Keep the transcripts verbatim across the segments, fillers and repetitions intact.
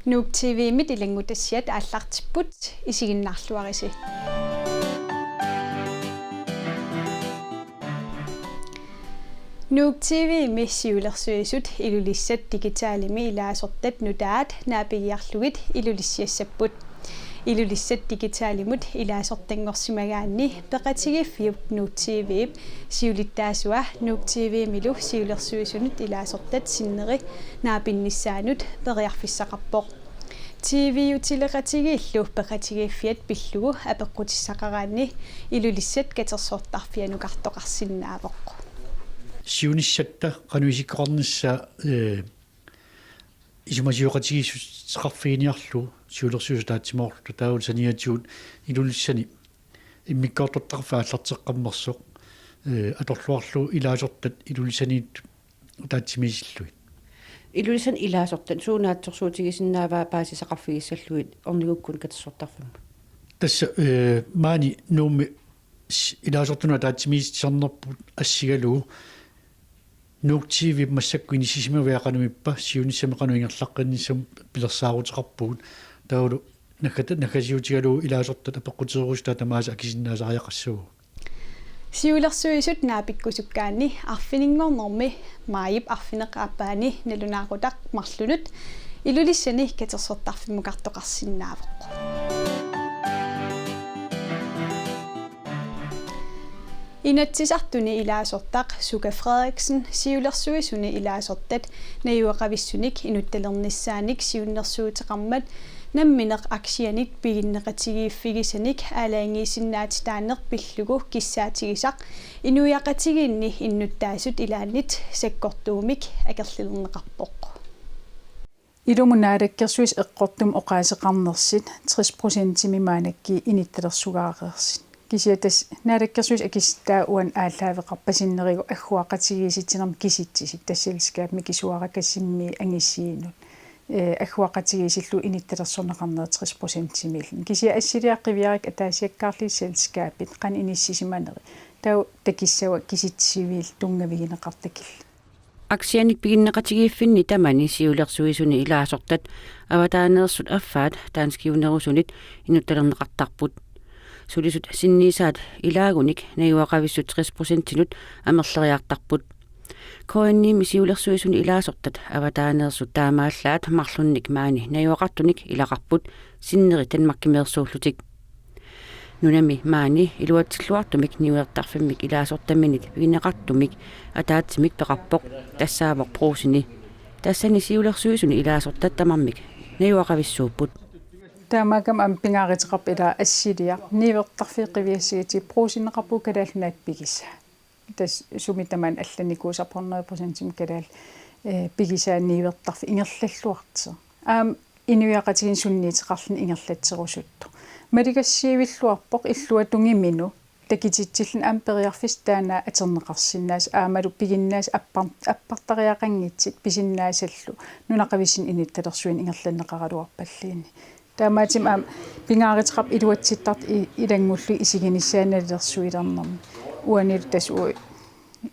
Nuuk T V-mit ilanngutassiat aallartipput, isiginnaarluarisi. Nuuk T V-mi siulersuisut Ilulissat Digitalimi ilaasortat nutaat naapigiarlugit Ilulissiassapput. Ilulissat Digitalimut ilaasortanngorsimagaanni peqatigiiffiup Nuuk T V-p siulittaasua Nuuk T V-milu siulersuisunut ilaasortat sinneri naapinnissaannut periarfissaqarpoq. T V-utileqatigiillu peqatigiiffiat pillugu apeqqutissaqaraanni Ilulissat katersortarfianukartoqarsinnaavoq. Siunissatta qanoq isikkoqarnissaa, ee, isumasioqatigiissuteqarfiginiarlugu siulersuisut ataatsimoorluta, taavalu saniatigut Ilulissani immikkoortortaqarfik aallarteqqammersoq, ee, atorluarlugu ilaasortat Ilulissaniittut ataatsimiisillugit. Ilulissani ilaasortat suut naatsorsuutigisinnaavaat paasisaqarfigissallugit ornigukkunik katersortarfimmut? Tassa, ee, maani Nuummi s-, ilaasortanut ataatsimiititsisarnerput assigalugu Nuuk T V-p massakkut inissisimavia qanoq ippa, siunissami qanoq ingerlaqqinnissamut pilersaaruteqarpugut. Taavalu naggata-, naggasiutigalugu ilaasortat apeqquteerusutaat tamaasa akisinnaasariaqassaagut. Siulersuisut naapikkusukkaanni arfininngornermi maajip arfineq-aappaani nalunaaqutaq marlunut Ilulissani katersortarfimmukartoqarsinnaavoq. Inatsisartuni ilaasortaq Suka Frederiksen siulersuisuni ilaasortat najugaqavissunik inuttalernissaanik siunnersuuteqarmat nammineq aktienik piginneqatigiiffigisanik aalajangiisinnaatitaaneq pillugu kissaatigisaq inuiaqatigiinni innuttaasut ilaannit sakkortuumik akerlilerneqarpoq. Ilumut Naalakkersuisut eqqortumik oqaaseqarnersut tres procentimik maannakkut inittalersugaareersut. Kisianni tassa Naalakkersuisut akissutaat uani aallaaveqarpat sinnerigut agguaqatigiissitsinermik kisitsisit, tassa selskabit mikisuarakasimmii angisuunut, ee, agguaqatigiissillugu inittalersorneqarnerat tres procentimiilluni. Kisianni assiliaq qiviarakku ataasiakkaarlutik selskabit qanoq inissisimanerat, taava takissavakka kisitsisiviillu tunngavigineqartakkalu. Aktianik piginneqatigiiffinni tamani siulersuisuni ilaasortat avataaneersut affaat danskiunerusunit inuttalerneqartarput. Sulisut sinniisaat ilaagunik najugaqavissut tres procentinut amerleriartarput. K N I-mi siulersuisuni ilaasortat avataaneersut taamaallaat marlunnik maani najugaqartunik ilaqarput sinneri Danmarkimeersuullutik. Nunami maani iluatsilluartumik niuertarfimmik ilaasortaminit pigineqartumik ataatsimik peqarpoq, tassaavoq Brugseni. Tassani siulersuisuni ilaasortat tamarmik najugaqavissuupput. Taamaakkami aamma pingaaruteqarpoq ilaa assiliaq niuertarfiit qiviassagatsigu Brugseneqarpugut Kalaallit Nunaat pigisaat. Tassa sumi tamaani allanikuusarput hundrede procentimik kalaallit, ee, pigisaat niuertarfik ingerlalluartoq. Aamma inuiaqatigiinni sunniuteqarluni ingerlatserusuttoq. Maligassiuilluarpoq illuatungiminut takutitsilluni aamma periarfissaq taanna atorneqarsinnaasoq aammalu piginnaasat appar-, appartariaqanngitsut pisinnaasallu nunaqavissunik inittalersuineq ingerlanneqaraluarpalluunniit. Taamaattumik aamma pingaaruteqarpoq iluatsittartut i-, ilanngullugit isiginissaat nalilersuilernermi. Uanilu tassa uagut,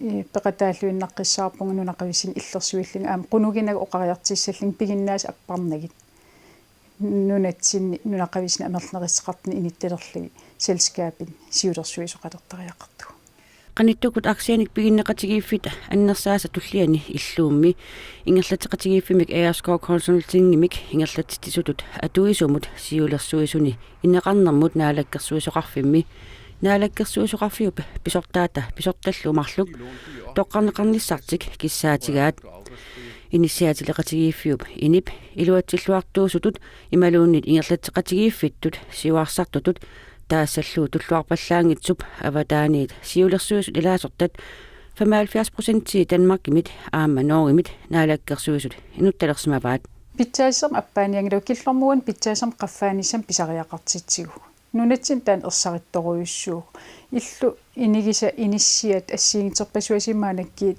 ee, peqataalluinnaqqissaarpunga nunaqavissunik illersuillugit aamma qunuginagu oqariartussallugit piginnaasat apparnagit. Nunatsinni nunaqavissunik amerlaneruteqartunik inittalerlugit selskabit siulersuisoqalertariaqartugut. Qanittukkut aktianik piginneqatigiiffik annersaasa tulliani Illuummi ingerlatseqatigiiffimmik Aerskov Consultingimik ingerlatsitsisutut atuisumut siulersuisuni ineqarnermut naalakkersuisoqarfimmi, naalakkersuisoqarfiup pisortaata pisortallu marluk toqqarneqarnissartik kissaatigaat. Inissiaatileqatigiiffiup inip iluatsilluartuusutut imaluunniit ingerlatseqatigiiffittut siuarsartutut taassallugu tulluarpallaanngitsup avataaniit siulersuisut ilaasortat femoghalvfjerds procentii Danmarkimit aamma Norgemit naalakkersuisut inuttalersimavaat. Pitsaasumik appaanianngilagut killormut uani pitsaasumik qaffaanissami pisariaqartitsigu. Nunatsinni taanna ersarittorujussuuvoq. Illu inigisat inissiat assigiinngitsorpassuarnik maannakkut,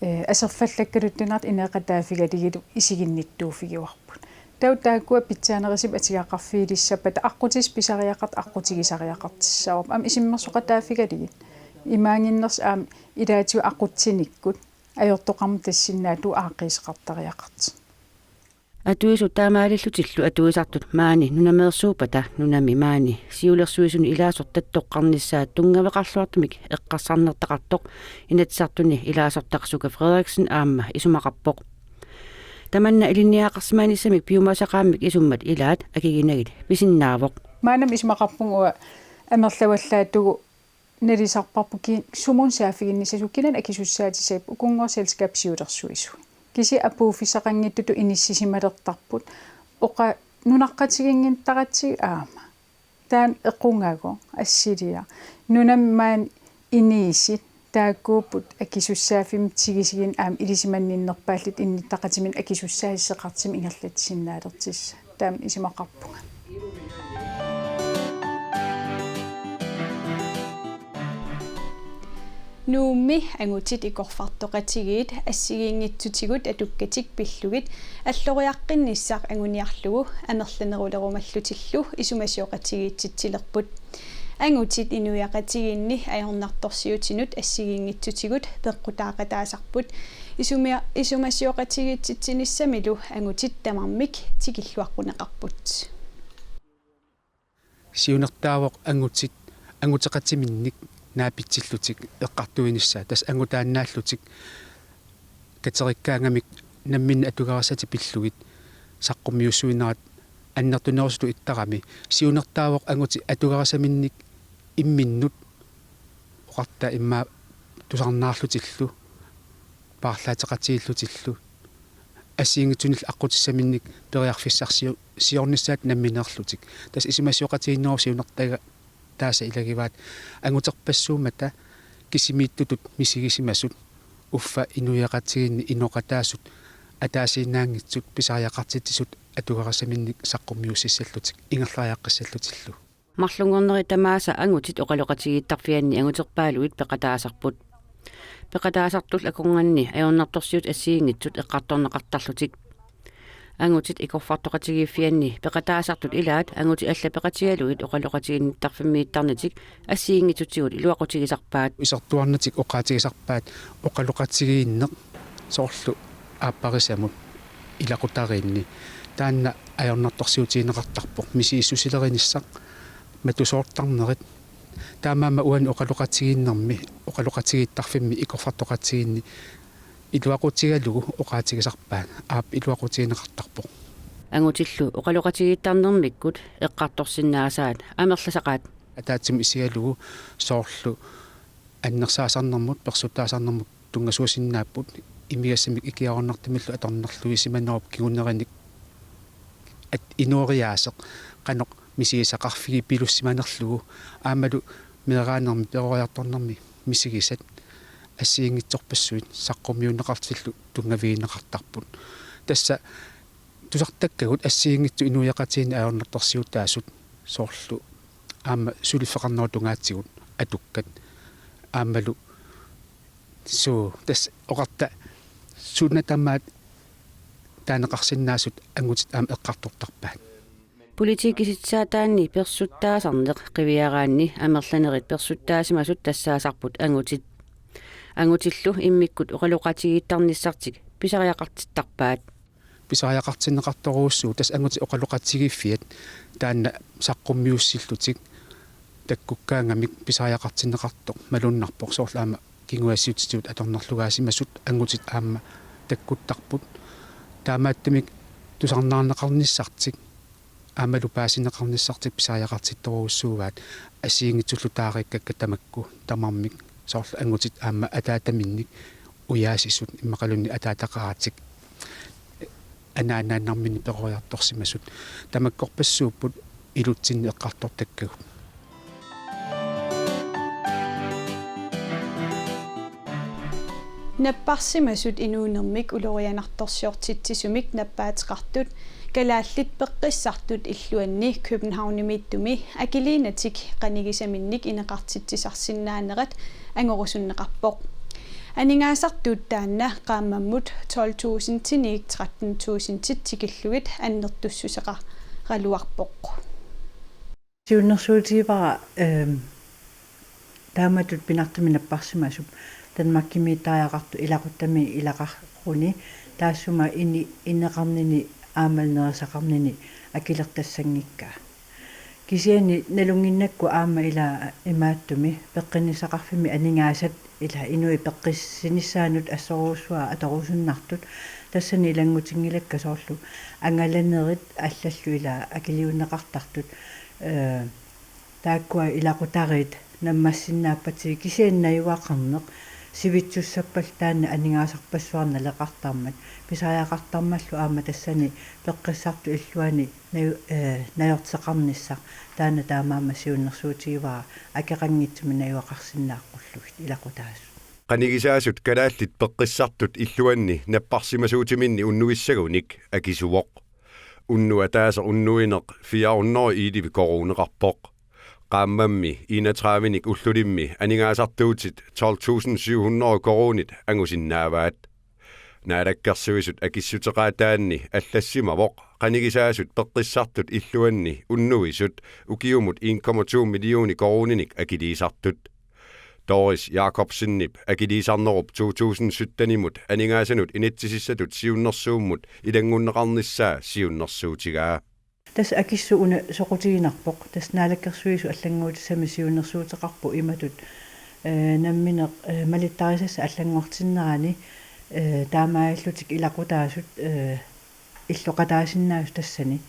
ee, aserfallakkaluttuinnartut ineeqataaffigalugulu isiginnittuuffigivarput. Taava taakkua pitsaanerusumik atugaqarfigilissappata aqqutissat pisariaqartut aqqutigisariaqartussaavoq. Aamma isummersoqataaffigalugit. Imaanginnersoq aamma ilaatigut aqutsinikkut ajortoqarmat tassinnaatut aaqqiisoqartariaqartoq. Atuisut taamaalillutillu atuisartut maani nunameersuuppata nunami maani siulersuisuni ilaasortat toqqarnissaat tunngaveqarluartumik eqqarsarnertaqartoq Inatsisartuni ilaasortaq Suka Frederiksen aamma isumaqarpoq. Tamanna ilinniagaqarsimanissamik piumasaqaammik isummat ilaat akiginagit pisinnaavoq. Maannamut isumaqarpunga uanga amerlavallaatigut nalisarparput kisianni sumut saaffiginnissasugut, kinaana akisussaatissagipput, ukunngooq selskabip siulersuisui. Kisianni apuuffissaqanngitsutut inissisimalertarput. Oqa-, nunaqqatigiinngittaratsigit aamma. Taanna equngagu assiliaq. Nunami maani iniisit taakkuupput akisussaaffimmik tigusigineq aamma ilisimanninnerpaallutik innuttaqatiminnik akisussaassuseqartumik ingerlatsisinnaalertussaq. Taama isumaqarpunga. Nuummi angutit ikorfartoqatigiit assigiinngitsutigut atukkatik pillugit alloriaqqinnissaq anguniarlugu amerlanerulerumallutillu isumasioqatigiitsitsilerput. Angutit inuiaqatigiinni ajornartorsiutinut assigiinngitsutigut peqqutaaqataasarput. Isumia-, isumasioqatigiitsitsinissamilu angutit tamarmik tikilluaqquneqarput. Siunertaavoq angutit, anguteqatiminnik naapitsillutik eqqartuinissaat, tassa angutaannaallutik katerikkaangamik namminneq atugarissatik pillugit saqqummiussuinerat annertunerusutut ittarami. Siunertaavoq angutit atugarissaminnik imminnut oqarta immaqa tusarnaarlutillu, paarlaateqatigiillutillu, assigiinngitsunillu aqqutissaminnik periarfissarsiornissaat nammineerlutik. Tassa isumasioqatigiinnerup siunertagaasa ilagivaat anguterpassuummata kisimiittutut misigisimasut uffa inuiaqatigiinni inoqataasut ataasiinnaanngitsut pisariaqartitsisut atugarissaminnik saqqummiussissallutik ingerlariaqqissallutillu. Marlunngornerit tamaasa angutit oqaloqatigiittarfianni anguterpaaluit peqataasarput. Peqataasartullu akornanni ajornartorsiutit assigiinngitsut eqqartorneqartarlutik. Angutit ikorfartoqatigiiffianni peqataasartut ilaat angutit allat peqatigalugit oqaloqatigiinnittarfimmiittarnatik assigiinngitsutigut iluaqutigisarpaat. Isertuarnatik oqaatigisarpaat oqaloqatigiinneq soorlu aapparisamut ilaqutariinni. Taanna ajornartorsiutigineqartarpoq misigissusilerinissaq, matusoortarnerit. Taamaammat uani oqaloqatigiinnermi, oqaloqatigiittarfimmi ikorfartoqatigiinni iluaqutigalugu oqaatigisarpaat, aap, iluaqutigineqartarpoq. Angutillu oqaloqatigiittarnermikkut eqqartorsinnaasaat amerlasaqaat. Ataatsimut isigalugu soorlu annersaasarnermut, persuttaasarnermut tunngasuusinnaapput, imigassamik ikiaroornartumillu atornerluisimanerup kingunerinik at-, inooriaaseq qanoq misigisaqarfigipilussimanerlugu, aammalu meeraanermi peroriartornermi misigisat assigiinngitsorpassuit saqqummiunneqartillu tunngavigineqartarput. Tassa tusartakkagut assigiinngitsut inuiaqatigiinni ajornartorsiutaasut soorlu aamma suliffeqarnerup tungaatigut atukkat aammalu suu, tassa oqarta suna tamaat taaneqarsinnaasut angutit aamma eqqartortarpaat. Politikkip kisitsaataanni persuttaasarneq qiviaraanni amerlanerit persuttaasimasut tassaasarput angutit. Angutillu immikkut oqaloqatigiittarnissartik pisariaqartittarpaat. Pisariaqartinneqartorujussuuvoq, tassa angutit oqaloqatigiiffiat taanna saqqummiussillutik takkukkaangamik pisariaqartinneqartoq malunnarpoq, soorlu aamma kinguaassiuutitigut atornerlugaasimasut angutit aamma takkuttarput. Taamaattumik tusarnaarneqarnissartik aammalu paasineqarnissartik pisariaqartittorujussuugaat assigiinngitsullu taariikkakka tamakku tamarmik, soorlu angutit aamma ataataminnik ujaasisut immaqaluunniit ataataqaratik anaanaannarminnik peroriartorsimasut tamakkorpassuupput ilutsinni eqqartortakkagut. Napparsimasut inuunermik ulorianartorsiortitsisumik nappaateqartut kalaallit peqqissartut illuanni Københavnimiittumi akiliinatik qanigisaminnik ineqartitsisarsinnaanerat angorusunneqarpoq. Aningaasartuut taanna qaammammut tolv tusindiniit tretten tusindit tikillugit annertussuseqaraluarpoq. Siunnersuutigivara, ehm, taamatut pingaartumik napparsimasup Danmarkimiittariaqartoq ilaquttaminik ilaqarluni, taassuma ini-, ineqarnini aammalu nerisaqarnini akilertassanngikkaa. Kisianni nalunnginnakku aamma ila imaattumi peqqinnissaqarfimmi aningaasat ila inuit peqqissinissaannut assorujussuaq atorusunnartut, tassani ilanngutinngilakka soorlu angalanerit allallu ila akiliunneqartartut, ee, taakkua ilaqutariit nammassinnaappatsigit, kisianni najugaqarneq sivitsussappallu taanna aningaasarpassuarnik naleqartarmat, pisariaqartarmallu aamma tassani peqqissartut illuanni naju-, ee, najorteqarnissaq, taanna taamaammat siunnersuutigivara akeqanngitsumik najugaqarsinnaaqqullugu ilaqutaasut. Qanigisaasut kalaallit peqqissartut illuanni napparsimasuutiminni unnuissagunik akisuvoq. Unnuup ataaseq unnuineq fire hundrede og elleve koruuneqarpoq. Qaammammi enogtredivenik ullulimmi aningaasartuutit tolv tusind syv hundrede koruunit angusinnaavaat. Naalakkersuisut akissuteqaataanni allassimavoq qanigisaasut peqqissartut illuanni unnuisut ukiumut en komma to millioner koruuninik akiliisartut. Doris Jakobsenip akiliisarnerup to tusind syttenimut aningaasanut inatsisissatut siunnersuummut ilanngunneqarnissaa siunnersuutigaa. Tassa akissut una soqutiginarpoq. Tassa Naalakkersuisut allannguutissami siunnersuuteqarpoq imatut, ee, nammineq, ee, malittarisassat allanngortinnerani, ee, taamaalillutik ilaqutaasut, ee, illoqataasinnaasut tassani.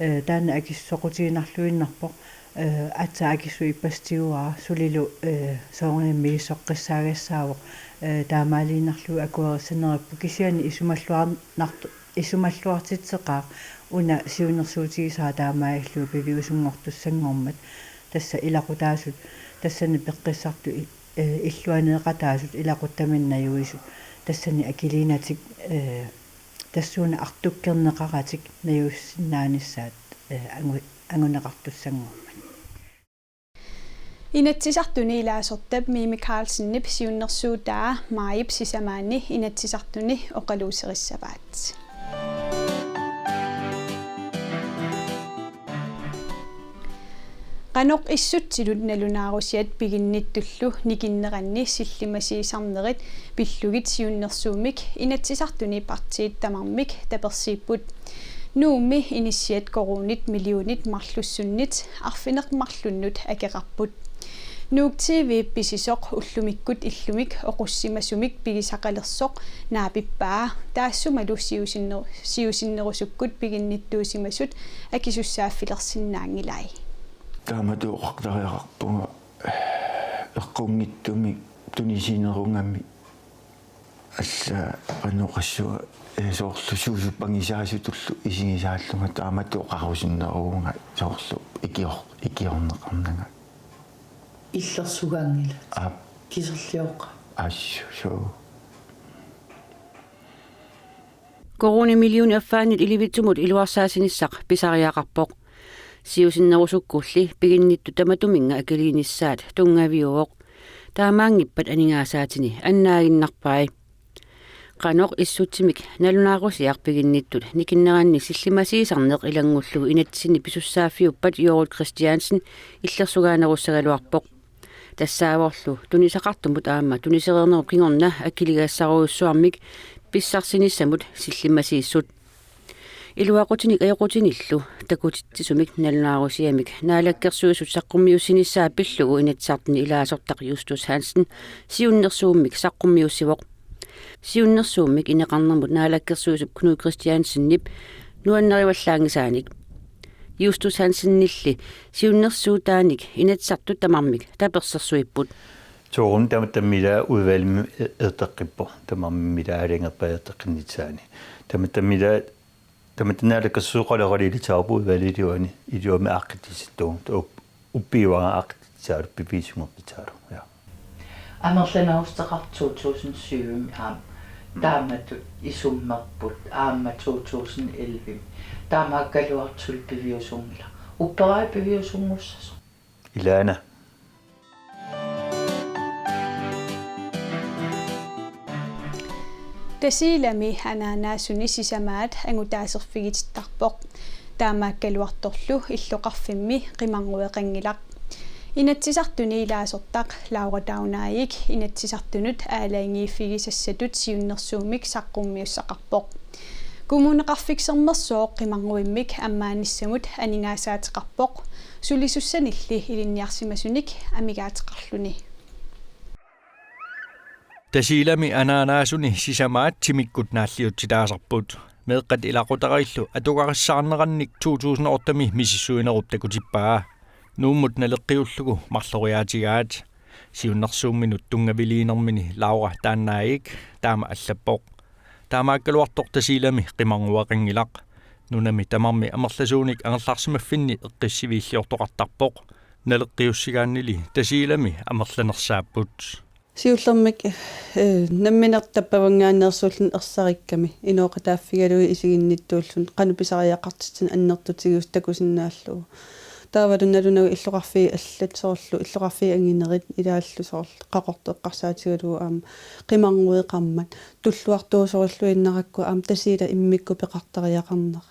Ee, taanna akissut soqutiginarluinnarpoq. Ee, aatsaat akissut ippassaq tiguara sulilu, ee, soorunami misissoqqissaagassaasoq, ee, taamaaliinnarlugu akuerissanerippoq, kisianni isumalluarnart-, isumalluartitseqaaq una siunnersuutigisara taamaalillugu piviusunngortussanngormat. Tassa ilaqutaasut tassani peqqissartut i-, ee, illuaneeqataasut ilaquttaminnik najuisut tassani akiliinatik, ee, tassuuna artukkerneqaratik najuussinnaanissaat, ee, angu-, anguneqartussanngormat. Inatsisartuni ilaasortap Mimi Karlsenip siunnersuutaa maajip sisamaanni Inatsisartuni oqaluuserissavaat. Qanoq issutsinut nalunaarusiat piginnittullu nikinneranni sillimasiisarnerit pillugit siunnersuummik Inatsisartuni partiit tamarmik tapersiipput. Nuummi inissiat koruunit millionit marlussunnit arfineq-marlunnut akeqarput. Nuuk T V pisisoq ullumikkut illumik oqussimasumik pigisaqalersoq naapippaa, taassumalu siusinner-, siusinnerusukkut piginnittuusimasut akisussaaffilersinnaanngilai. Taamatut oqartariaqarpunga eqqunngitsumik tunisinerugami, alla qanoq oqassuunga, ee, soorlu suusuppangisaasutullu isigisaallunga taamatut oqarusunneruvunga soorlu ikior-, ikiorneqarnanga. Illersugaanngilaq. Aap. Kiserlioqaaq. Assut, suu. Koruunit millionit affaannit ilivitsumut iluarsaasinissaq pisariaqarpoq. Siusinnerusukkulli piginnittut tamatuminnga akiliinissaat tunngaviuvoq. Taamaanngippat aningaasaatini annaaginnarpai. Qanoq issutsimik nalunaarusiaq piginnittut nikinneranni sillimasiisarneq ilanngullugu inatsisinni pisussaaffiuppat Joorut Kristiansen illersugaanerussagaluarpoq. Tassaavorlu tunisaqartumut aamma tunisereernerup kingorna akiligassarujussuarmik pissarsinissamut sillimasiissut. Iluaqutinik ajoqutinillu takutitsisumik nalunaarusiamik Naalakkersuisut saqqummiussinissaa pillugu Inatsisartuni ilaasortaq Justus Hansen siunnersuummik saqqummiussivoq. Siunnersuummik ineqarnermut Naalakkersuisup Knud Kristiansenip nuannarivallaanngisaanik. Justus Hansenilli siunnersuutaanik Inatsisartut tamarmik tapersersuipput. Soorunami tamatta tamarmik ilaa udvalgimi e-, eqqippoq. Tamarmik ilaa aalajangerpaat eqqinnissaani. Tamatta tamarmik ilaa, tamatta Naalakkersuisut oqaloqatigiinnissarput udvalgip iluani, iluamik aaqqissuussisartut. Up-, uppiuaanga aaqqissuussisartut piviusunngortissartut. Ja. Amerlanerusuteqartoq to tusind syv aamma. Mm. Taamatut isummerput aamma to tusind elleve. Taamaakkaluartoq suli piviusunngilaq. Upperai piviusunngussasoq. Ilaana. Tasiilami anaanaasuni sisamaat angutaaserfigitittarpoq. Taamaakkaluartorlu illoqarfimmi qimarngueqanngilaq. Inatsisartuni ilaasortaq Laura Daunayik Inatsisartunut aalajangiiffigisassatut siunnersuummik saqqummiussaqarpoq. Kommuneqarfik Sermersooq Qimarnguimmik ammaanissamut aningaasaateqarpoq, sulisussanilli ilinniarsimasunik amigaateqarluni. Tasiilami anaanaasuni sisamaat timikkut naalliutsitaasarput. Meeqqat ilaqutariillu atugarissaarnerannik to tusind otte-mi misissuinerup takutippaa. Nuummut naleqqiullugu marloriaatigaat. Siunnersuumminut tunngaviliinermini Laura Taannaavik taama allappoq. Taamaakkaluartoq Tasiilami qimarngueqanngilaq. Nunami tamarmi amerlasuunik angerlarsimaffinni eqqissiviilliortoqartarpoq. Naleqqiussigaannili Tasiilami amerlanersaapput. Siullermik, eh, nammineq tappavanngaanneersuulluni ersarikkami, inooqataaffigalugit isiginnittuulluni, qanoq pisariaqartitsineq annertutigisoq takusinnaallugu. Taavalu nalunagu illoqarfiit allat soorlu, illoqarfiit anginerit ilaallu soorlu, Qaqortoq eqqarsaatigalugu aamma, qimarngueqarmat, tulluartuusorilluinnarakku aamma Tasiilap immikkut peqartariaqarnera.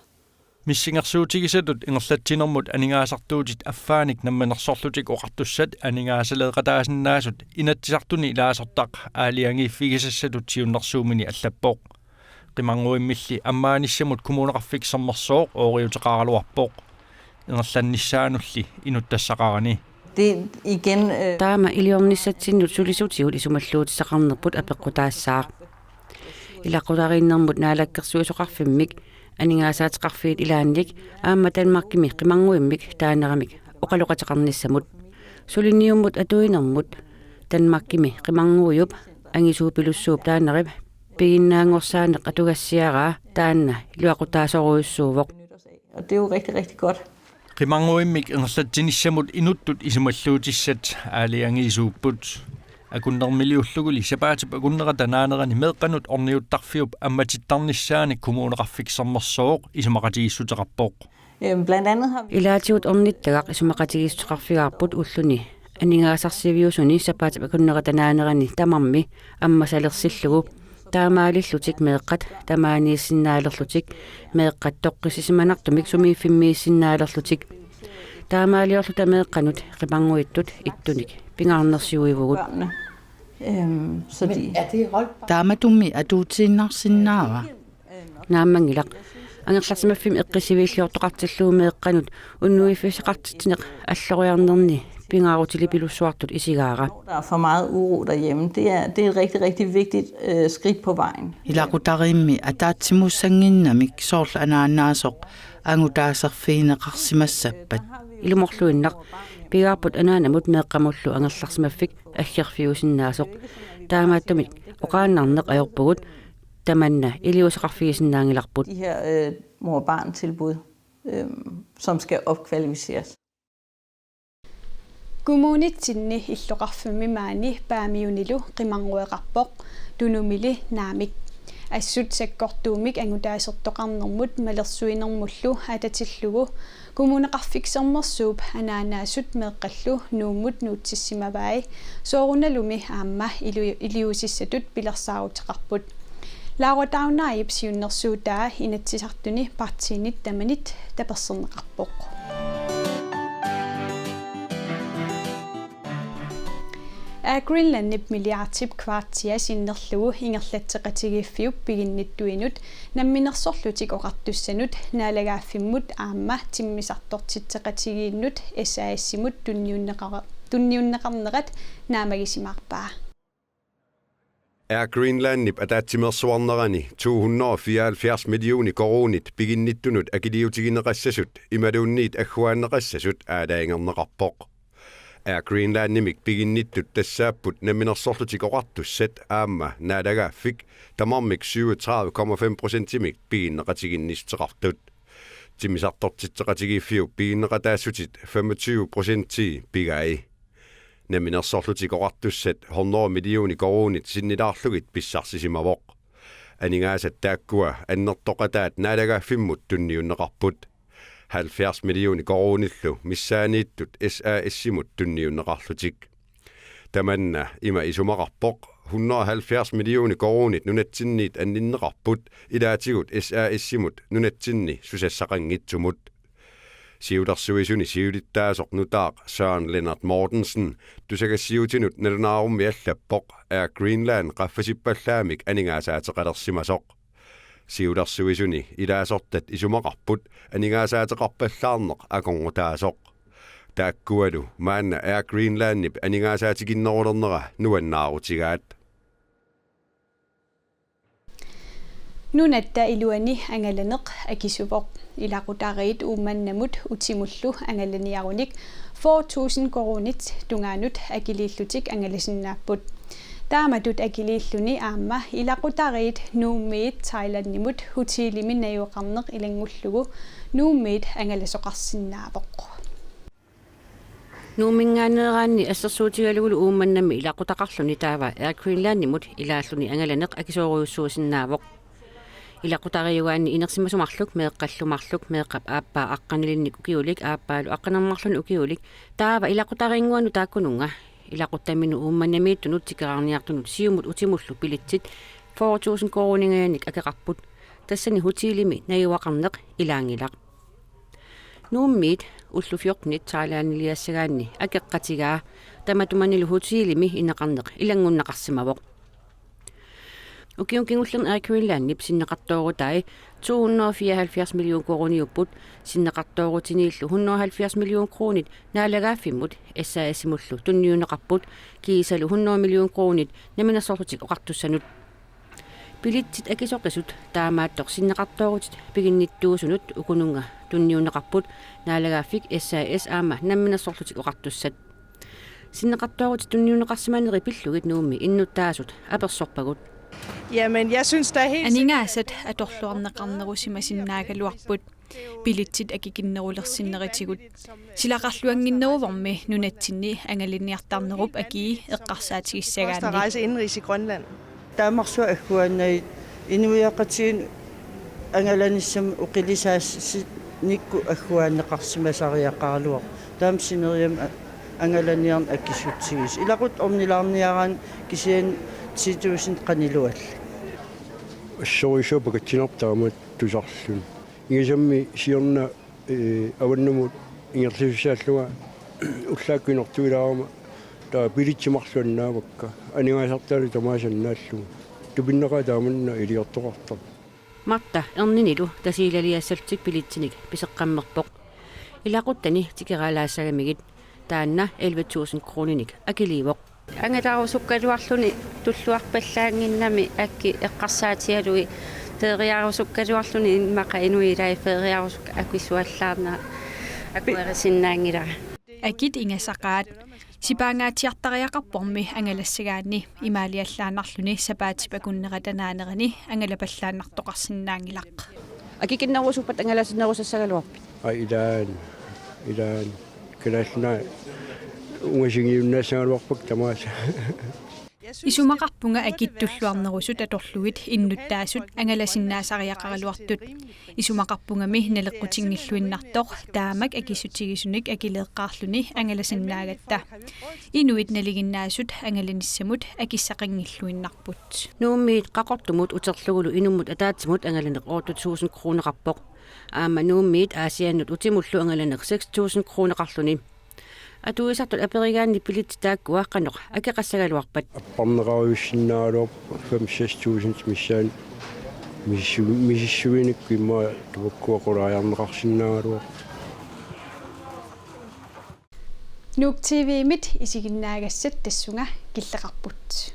Missingersuutigisatut ingerlatsinermut aningaasartuutit affaanik Namminersorlutik Oqartussat aningaasaleeqataasinnaasut Inatsisartuni ilaasortaq aalajangiiffigisassatut siunnersuummini allappoq. Qimarnguimmilli ammaanissamut Kommuneqarfik Sermersooq ooriuteqaraluarpoq. Ingerlannissaanulli inuttassaqarani. Det igen, øh, Taama iliornissatsinnut sulisutigut isumalluutissaqarnerput apeqqutaassaaq. Ilaqutariinnermut Naalakkersuisoqarfimmik aningaasaateqarfiit ilaannik aamma Danmarkimi qimarnguimmik taaneramik oqaloqateqarnissamut. Suliniummut atuinermut Danmarkimi qimarnguiup angisuupilussuup taanerip piginnaanngorsaaneq atugassiaraa taanna iluaqutaasorujussuuvoq. Og det er jo rigtig, rigtig godt. Qimarnguimmik ingerlatsinissamut inuttut isumalluutissat aalajangiisuupput. Akunnermiliulluguli sapaatip akunnera tanaanerani meeqqanut orniuttarfiup ammatittarnissaanik Kommuneqarfik Sermersooq isumaqatigiissuteqarpoq. Øhm, blandt andet har vi Ilaatigut ornittagaq isumaqatigiissuteqarfigaarput ulluni aningaasarsiviusuni sapaatip akunnera tanaanerani tamarmi ammasalersillugu. Taamaalillutik meeqqat tamaaniissinnaalerlutik, meeqqat toqqissisimanartumik sumiiffimmiissinnaalerlutik. Taamaaliorluta meeqqanut qimarnguittut ittunik pingaarnersiuivugut. Børnene. Øhm, så de Taamatumi atuutiinnarsinnaava? Naammanngilaq. Angerlarsimaffimmi eqqissiviilliortoqartillugu meeqqanut unnuiffissaqartitsineq alloriarnerni pingaarutilipilussuartut isigaara. Der er for meget uro derhjemme. Det er, det er et rigtig, rigtig vigtigt, øh, skridt på vejen. Ilaqutariimmi ataatsimuussannginnamik soorlu anaanaasoq angutaaserfigineqarsimassappat. Ilumorluinnaq pigaarput anaanamut meeqqamullu angerlarsimaffik aggerfiusinnaasoq. Taamaattumik oqaannarneq ajorpugut, tamanna iliuuseqarfigisinnaanngilarput. De her, øh, mor-barn-tilbud, øhm, som skal opkvalificeres. Kommunitsinni illoqarfimmi maani Paamiunilu qimarngueqarpoq, Tunumili naamik. Assut sakkortuumik angutaasertoqarnermut malersuinermullu atatillugu Kommuneqarfik Sermersuup anaanaasut meeqqallu Nuummut nuutsissimavai, soorunalumi aamma ilu-, iliuusissatut pilersaaruteqarput. Laura Taannaavip siunnersuutaa Inatsisartuni partiinit tamanit taperserneqarpoq. Air Greenlandip milliardip kvartia sinnerlugu ingerlatseqatigiiffiup piginnittuinut Namminersorlutik Oqartussanut, naalagaaffimmut aamma timmisartortitseqatigiinnut S A S-imut tunniunneqara-, tunniunneqarnerat naammagisimaarpaa. Air Greenlandip ataatsimeersuarnerani to hundrede og fireoghalvfjerds millioner koruunit piginnittunut akiliutigineqassasut imaluunniit agguaanneqassasut aalajangerneqarpoq. Air Greenlandimik piginnittut tassaapput Namminersorlutik Oqartussat aamma naalagaaffik tamarmik syvogtredive komma fem procentimik piginneqatigiinnissuteqartut. Timmisartortitseqatigiiffiup piginneqataassutit femogtyve procentii pigai. Namminersorlutik Oqartussat hundrede millioner koruunit sinnilaarlugit pissarsisimavoq. Aningaasat taakkua annertoqataat naalagaaffimmut tunniunneqarput. Halvfjerds millioner koruunillu missaanniittut S A S-imut tunniunneqarlutik. Tamanna ima isumaqarpoq: hundrede og halvfjerds millioner koruunit nunatsinniit anninneqarput ilaatigut S A S-imut nunatsinni susassaqanngitsumut. Siulersuisuni siulittaasoq nutaaq Søren Lennert Mortensen tusagassiuutinut nalunaarummi allappoq Air Greenland qaffasippallaamik aningaasaateqalersimasoq. Siulersuisuni ilaasortat isumaqarput aningaasaateqarpallaarneq akornutaasoq. Taakkualu maanna Air Greenlandip aningaasaateqarnerulernera nuannaarutigaat. Nunatta iluani angalaneq akisuvoq. Ilaqutariit Uummannamut utimullu angalaniarunik fyrre tusind koruunit tungaanut akiliillutik angalasinnaapput. Taamatut akiliilluni aamma ilaqutariit Nuummiit Thailandimut hotelimi najugaqarneq ilanngullugu Nuummiit angalasoqarsinnaavoq. Nuumminngaanneeraanni assersuutigalugulu Uummannami ilaqutaqarluni taava Air Greenlandimut ilaalluni angalaneq akisoorujussuusinnaavoq. Ilaqutariugaanni inersimasoq marluk, meeqqallu marluk, meeqqap aappaa aqqanilinnik ukiulik, aappaalu aqqaneq-marlunnik ukiulik, taava ilaqutariinnguanut taakkununnga ilaquttaminut Uummannamiittunut tikeraarniartunut siumut utimullu billetsit fyrre tusind koruuningajannik akeqarput. Tassani hotelimi najugaqarneq ilaanngilaq. Nuummiit ullut fjortenit Thailandiliassagaanni akeqqatigaa, tamatumanilu hotelimi ineqarneq ilanngunneqarsimavoq. Ukiuni kingullerni Air Greenlandip sinneqartoorutai to hundrede og fireoghalvfjerds million koruuniupput, sinneqartoorutiniillu hundrede og halvfjerds million koruunit naalagaaffimmut S A S-imullu tunniunneqarput, kiisalu hundrede million koruunit Namminersorlutik Oqartussanut. Billetsit akisoqisut taamaattoq sinneqartoorutit piginnittuusunut ukununnga tunniunneqarput, naalagaaffik S A S aamma Namminersorlutik Oqartussat. Sinneqartoorutit tunniunneqarsimaneri pillugit Nuummi innuttaasut apersorpagut. Jamen, jeg synes, der er helt Aningaasat atorluarneqarnerusimasinnaagaluarput. Billetsit akikinnerulersinneritigut. Silaqarluannginneruvormi nunatsinni angalaniartarnerup akii eqqarsaatigissagaanni. Koster rejse indenrigs i Grønland. Taamarsuaq agguaannagit inuiaqatigiinnut angalanissamut oqilisaasinikkut agguaanneqarsimasariaqaraluarpoq. Taama sineriammi a-, angalaniarneq akissutigisoq. Ilaquttat ornilaarniaraanni kisianni ti tusind qaniluallit. Assorsuaq pakatsinarpoq taama tusarluni. Ingasammik siorna, ee, avannamut ingerlasussaallunga ullaakkut inortuilaarama taava billetsit marluk annaavakka. Aningaasartaalu tamaasa annaallugu. Tupinnaqaaq taamanna iliortoqartarpoq. Marta Erninilu Tasiilaliassallutik billetsinik piseqqammerpoq. Ilaquttani tikeraalaassagamigit taanna elleve tusind koruuninik akiliivoq. Angalarusukkaluarluni tulluarpallaannginnami akki eqqarsaatigalugit feriarusukkaluarluni immaqa inuit ilai feriarusukkat akisuallaarnerat akuerisinnaanngilara. Akit ingasaqaat. Sipaangaatsiartariaqarpormi angalassagaanni imaaliallaannarluni sapaatip akunnerata naanerani angalapallaannartoqarsinnaanngilaq. Akikinnerusuppat angalasinnerusassagaluarpit? Ai, ilaanni. Ilaanni. Kalaallit Nunaat ungasigiunnaassagaluarpakka tamaasa. Isumaqarpunga akit tulluarnerusut atorlugit innuttaasut angalasinnaasariaqaraluartut. Isumaqarpungami naleqqutinngilluinnartoq taamak akissutigisunik akileeqqaarluni angalasinnaagatta. Inuit nalinginnaasut angalanissamut akissaqanngilluinnarput. Nuummiit Qaqortumut uterlugulu inummut ataatsimut angalaneq otte tusind kroneqarpoq. Aamma Nuummiit Aasiannut utimullu angalaneq seks tusind kroneqarluni. Atuisartut aperigaanni billetsit taakkua qanoq akeqassagaluarpat? Apparneqarujussinnaagaluarpoq fem seks tusind missaani misissu-, misissuinikkut immaqa tamakkua qulaajarneqarsinnaagaluarput. Nuuk T V-mit isiginnaagassat tassunga killeqarput.